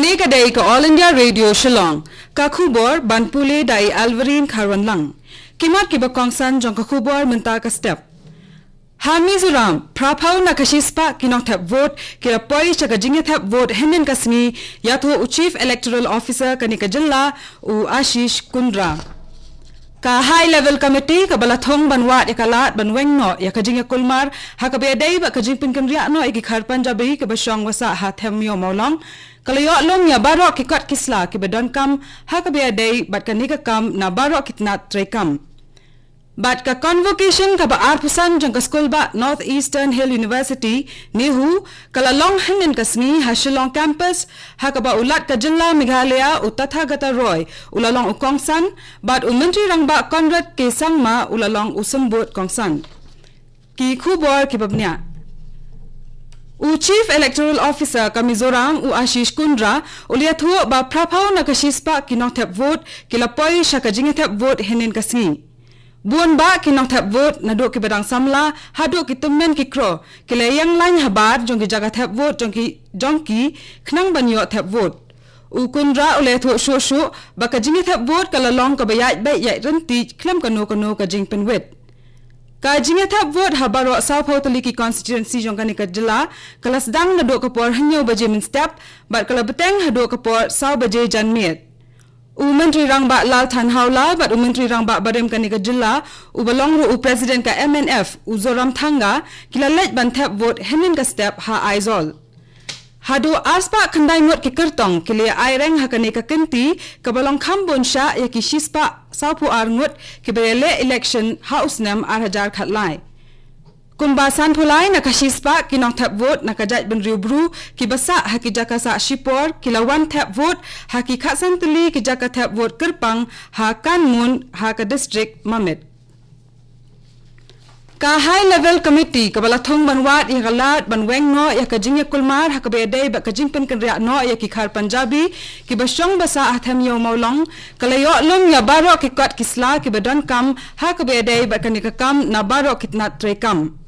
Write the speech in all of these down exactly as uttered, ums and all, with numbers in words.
Kane ka dei ka All India Radio Shillong. Ka khubor ban pule da i Alverine Kharwanlang. Ki mat kiba kongsan jong ka khubor mynta ka step. Ha Mizoram, phraphew na ka shispah ki nongthep vote ki la poi sha ka jingthep vote hynnin ka sngi, ïathuh u Chief Electoral Officer kane ka jylla, u Ashish Kundra. Ka High Level Committee kaba la thung ban wad ïa ka lad ban weng noh ïa ka jingïakulmar ha kaba ïadei bad ka jingpynkynriah noh ïa ki khar Punjabi kiba shong ba sah ha Them Ïew Mawlong, ka la ïoh lum ïa baroh ki kot ki sla kiba donkam ha kaba ïadei bad kane ka kam na baroh ki tnat treikam. Bad ka convocation kaba arphew san jong ka skul bah North Eastern Hill University, NEHU, ka la long hynnin ka sngi ha Shillong campus, ha kaba u Lat ka jylla Meghalaya, u Tathagata Roy, u la long u kongsan, bad u Myntri Rangbah Conrad K Sangma, u la long u symbud kongsan. Ki khubor kiba bniah. U Chief Electoral Officer ka Mizoram, u Ashish Kundra, u la ïathuh ba phraphew na ka shispah ki nongthep vote ki la poi sha ka jingthep vote hynnin ka sngi. Bun bah ki nongthep vote naduh kiba dang samla haduh ki tymmen ki kro ki la ïeng lain habar jong ki jaka thep vote jong ki, jong ki khnang ban ïoh thep vote. U Kundra u la ïathuh shuh shuh ba ka jingthep vote ka la long kaba ïaid beit ïaid ryntih khlem kano kano ka jingpynwit. Ka jingthep vote ha baroh sawphew tylli ki constituency jong kane ka jylla ka la sdang naduh ka por hynñiew baje mynstep bad ka la bteng haduh ka por saw baje janmiet. U Myntri Rangbah Lal Thanhawla bad u Myntri Rangbah barim kane ka jylla, uba long ruh u President ka M N F, u Zoramthanga, ki la leit ban thep vote hynnin ka step ha Aizawl. Haduh arspah khyndai ngut ki kyrtong ki la ïa aireng ha kane ka kynti kaba long kham bun shah ïa ki shispah sawphew ar ngut kiba ïaleh election ha u snem ar hajar khatlai. Kumba sanphew lai na ka shispah ki nongthep vote na ka jaitbynriew Bru kiba sah ha ki jaka sah shipor ki la wan thep vote ha ki khatsan tylli ki jaka thep vote kyrpang ha Kanmun ha ka district Mamit. Ka High Level Committee kaba la thung ban wad ïa ka lad ban weng noh ïa ka jingïakulmar ha kaba ïadei bad ka jingpynkynriah noh ïa ki khar Punjabi kiba shong ba sah ha Them Ïew Mawlong, ka la ïoh lum ïa baroh ki kot ki sla kiba donkam ha kaba ïadei bad kane ka kam na baroh ki tnat treikam.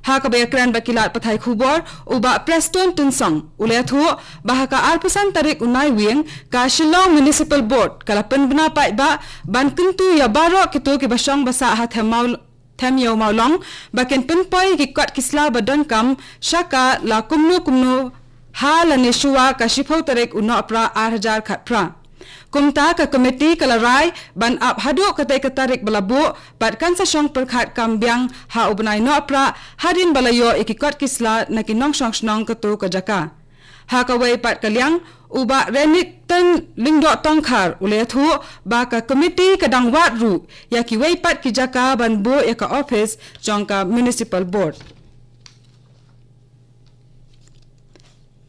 Ha kaba ïakren bad ki lad pathai khubor, u Bah Prestone Tynsong u la ïathuh ba ha ka arphew san tarik u Naiwieng, ka Shillong Municipal Board ka la pynbna paidbah ban kyntu ïa baroh kito kiba shong ba sah ha Them Maw-, Them Ïew Mawlong ba kin pynpoi ki kot ki sla ba donkam sha ka la kumno kumno ha lane shuwa ka shiphew tarik u Nohprah ar hajar khatphra. Kumta ka komiti ka la rai ban ap haduh katei ka tarik ba la buh bad kan sa shong pyrkhat kam biang ha u bnai Nohprah hadien ba la ïoh ïa ki kot ki sla na ki nongshong shnong kato ka jaka. Ha kawei pat ka liang, u Bah Renikton Lyngdoh Tongkhar u la ïathuh ba ka komiti ka dang wad ruh ïa kiwei pat ki jaka ban buh ïa ka ophis jong ka Municipal Board.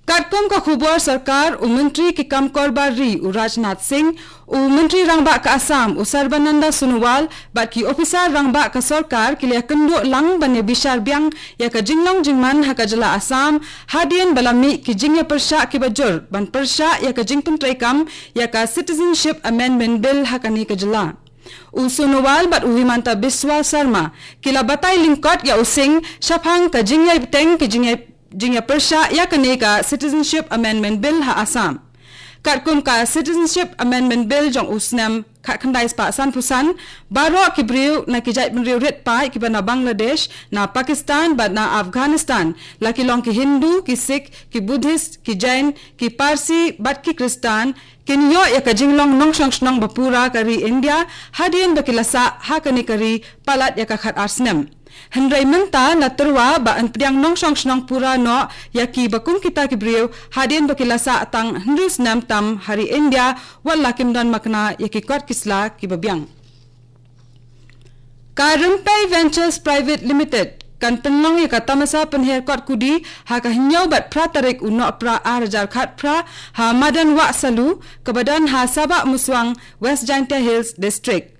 Katkum ka khubor sorkar, u Myntri ki kam korbar ri, u Rajnath Singh, u Myntri Rangbah ka Assam, u Sarbananda Sonowal, bad ki ophisar rangbah ka sorkar ki la ïakynduh lang ban ïabishar biang ïa ka jinglong jingman ha ka jylla Assam hadien ba la mih ki jingïapyrshah kiba jur ban pyrshah ïa ka jingpyntreikam ïa ka Citizenship Amendment Bill ha kane ka jylla. U Sonowal bad u Himanta Biswa Sarma ki la batai lyngkot ïa u Singh shaphang ka jingïaibteng ka jingïa, jingïapyrshah ïa kane ka Citizenship Amendment Bill ha Assam. Katkum ka Citizenship Amendment Bill jong u snem khatkhyndai spah sanphew san, baroh ki briew na ki jaitbynriew rit paid kiba na Bangladesh, na Pakistan bad na Afghanistan, la ki long ki Hindu, ki Sikh, ki Buddhist, ki Jain, ki Parsi bad ki Khristan, kin ïoh ïa ka jinglong nongshong shnong ba pura ka ri India hadien ba ki la sah ha kane ka ri palat ïa ka khatar snem. Hynrei mynta la tyrwa ba yn pdiang nongshong shnong pura noh ïa kiba kum kita ki briew hadien ba ki la sah tang hynriew snem tam ha ri India, wat la kim don makna ïa ki kot ki sla kiba biang. Ka Rympei Ventures Private Limited kan pynlong ïa ka tamasa pynher kot kudi ha ka hynñiew bad phra tarik u Nohprah ar hajar khatphra ha madan Wahsalu kaba don ha Sabah Muswang, West Jaintia Hills District.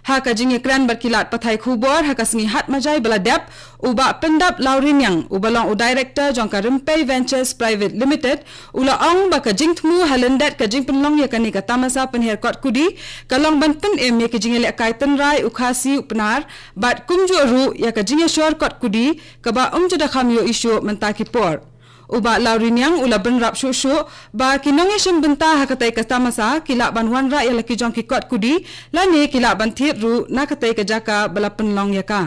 Ha ka jingïakren bad ki lad pathai khubor ha ka sngi Hatmajai ba la dep, u Bah Pyndap Lawriniang, uba long u director jong ka Rympei Ventures Private Limited, u la ong ba ka jingthmu ha lyndet ka jingpynlong ïa kane ka tamasa pynher kot kudi ka long ban pynim ïa ki jingïalehkai tynrai u Khasi u Pnar bad kumjuh ruh ïa ka jingïashor kot kudi kaba ym ju da kham ïohi shuh mynta ki por. U Bah Lawriniang u la bynrap shuh shuh ba ki nongïashim bynta ha katei ka tamasa ki lah ban wanrah ïa la ki jong ki kot kudi lane ki lah ban thied ruh na katei ka jaka ba la pynlong ïa ka.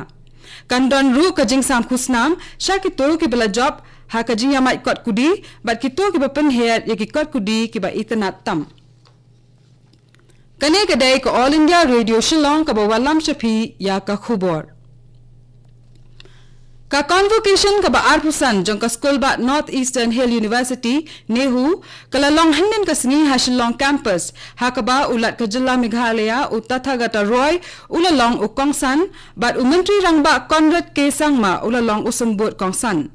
Kan don ruh ka jingsam khusnam sha kito kiba la jop ha ka jingïamait kot kudi bad kito kiba pynher ïa ki kot kudi kiba itynnad tam. Kane ka dei ka All India Radio Shillong kaba wallam sha phi ïa ka khubor. Ka convocation kaba arphew san jong ka skul bah North Eastern Hill University, NEHU, ka la long hynnin ka sngi ha Shillong campus, ha kaba u Lat ka jylla Meghalaya u Tathagata Roy u la long u kongsan bad u Myntri Rangbah Conrad K Sangma u la long u symbud kongsan.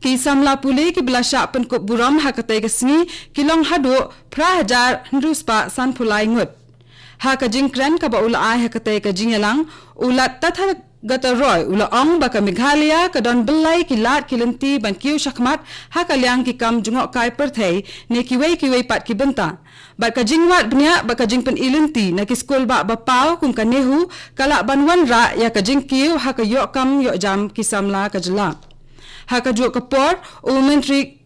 Ki samla pule kiba la shah pynkup burom ha katei ka sngi ki long haduh phra hajar hynriew spah sanphew lai ngut. Ha ka jingkren kaba u la ai ha katei ka jingïalang, u Lat Tathagata Roy u la ong ba ka Meghalaya ka don byllai ki lad ki lynti ban kiew shakhmat ha ka liang ki kam jngohkai pyrthei ne kiwei kiwei pat ki bynta. Bad ka jingwad bniah bad ka jingpyni lynti na ki skul bah ba paw kum ka NEHU ka lah ban wanrah ïa ka jingkiew ha ka ïoh kam ïoh jam ki samla ka jylla. Ha kajuh ka por, u Myntri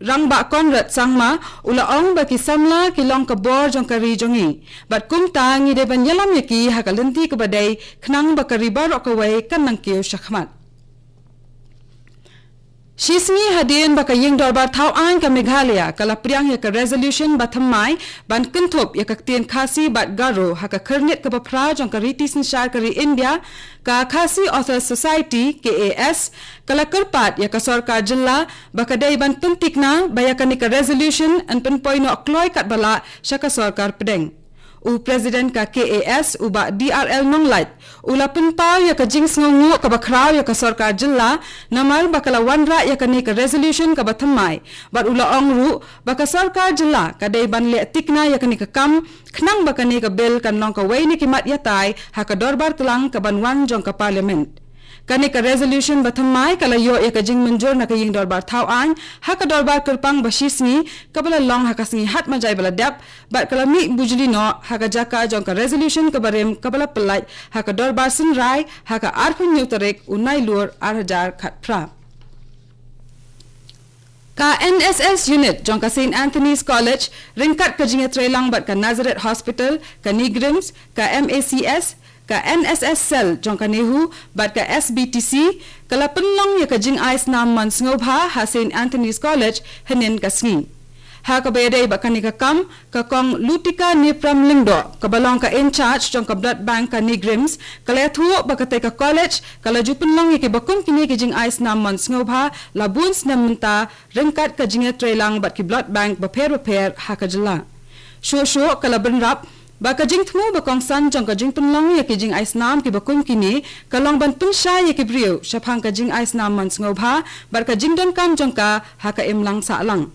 Rangbah Conrad Sangma u la ong ba ki samla ki long ka bor jong ka ri jong ngi. Bad kumta ngi dei ban ïalam ïa ki ha ka lynti kaba dei khnang ba ka ri baroh kawei kan nang kiew shakhmat. Shisngi hadien ba ka Ïing Dorbar Thaw Aiñ ka Meghalaya ka la pdiang ïa ka resolution ba thymmai ban kynthup ïa ka ktien Khasi bad Garo ha ka khyrnit kaba phra jong ka riti synshar ka ri India, ka Khasi Authors Society, K A S, ka la kyrpad ïa ka sorkar jylla ba ka dei ban pyntikna ba ïa kane ka resolution yn pynpoi noh kloi katba lah sha ka sorkar pdeng. U President ka K A S u Bah D R L Nonglait u la pynpaw ïa ka jingsngewnguh kaba khraw ïa ka sorkar jylla namar ba ka la wanrah ïa kane ka resolution kaba thymmai bad u la ong ruh ba ka sorkar jylla ka dei ban leh tikna ïa kane ka kam khnang ba kane ka bill kan long kawei na ki mat ïatai ha ka dorbar tlang kaban wan jong ka Parliament. Kane ka resolution ba thymmai ka la ïoh ïa ka jingmynjur na ka Ïing Dorbar Thaw Aiñ ha ka dorbar kyrpang ba shisngi kaba la long ha ka sngi Hatmajai ba la dep bad ka la mih bujli noh ha ka jaka jong ka resolution kaba rim kaba la pyllait ha ka dorbar synrai ha ka arphew hynñiew tarik u Nailur ar hajar khatphra. Ka N S S unit jong ka Saint Anthony's College ryngkat ka jingïatreilang bad ka Nazareth Hospital, ka NEIGRIHMS, ka M A C S, ka N S S Cell jong ka NEHU bad ka S B T C ka la pynlong ïa ka jingai snam mon sngewbha ha Saint Anthony's College hynnin ka sngi. Ha kaba ïadei bad kane ka kam, ka Kong Lutika Nepram Lyngdoh kaba long ka in charge jong ka blood bank ka NEIGRIHMS ka la ïathuh ba katei ka college ka la ju pynlong ïa kiba kum kine ki jingai snam mon sngewbha la bun snem mynta ryngkat ka jingïatreilang bad ki blood bank bapher bapher ha ka jylla. Shuh shuh ka la bynrap ba ka jingthmu ba kongsan jong ka jingpynlong ïa ki jingai snam kiba kum kine ka long ban pynshai ïa ki briew shaphang ka jingai snam mon sngewbha bad ka jingdonkam jong ka ha ka imlang sahlang.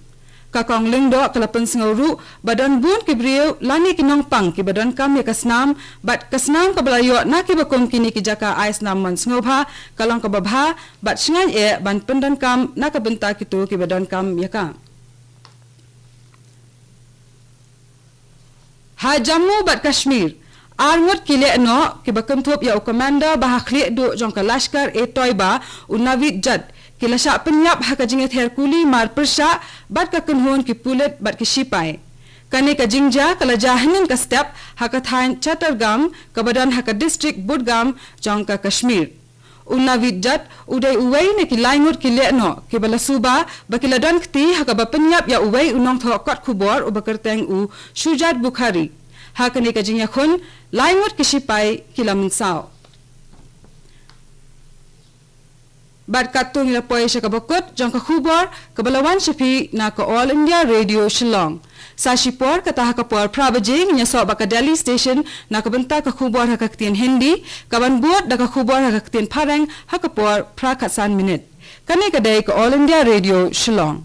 Ka Kong Lyngdoh ka la pynsngew ruh ba don bun ki briew lane ki nongpang kiba donkam ïa ka snam bad ka snam kaba la ïoh na kiba kum kine ki jaka ai snam mon sngewbha ka long kaba bha bad shngaiñ eh ban pyndonkam na ka bynta kito kiba donkam ïa ka. Ha Jammu bad Kashmir, ar ngut ki lehnoh kiba kynthup ïa u commander ba ha khlieh duh jong ka Lashkar-e-Toiba, u Naveed Jatt, ki la shah pynïap ha ka jingïather kuli mar pyrshah bad ka kynhun ki pulit bad ki shipai. Kane ka jingjia ka la jia hynnin ka step ha ka thaiñ Chattargaon kaba don ha ka district Budgam jong ka Kashmir. U Naveed Jatt u dei uwei na ki lai ngut ki lehnoh kiba la suba ba ki la don kti ha kaba pynïap ïa uwei u nongthoh kot khubor uba kyrteng u Shujat Bukhari. Ha kane ka jingïakhun, lai ngut ki shipai ki la mynsaw. Bad katto ngi la poi sha kaba kut jong ka khubor kaba la wan sha phi na ka All India Radio Shillong. Sa shipor kata ha ka por phra baje ngin ïasoh bad ka Delhi Station na ka bynta ka khubor ha ka ktien Hindi, kaban bud da ka khubor ha ka ktien Phareng ha ka por phra khatsan minit. Kane ka dei ka All India Radio Shillong.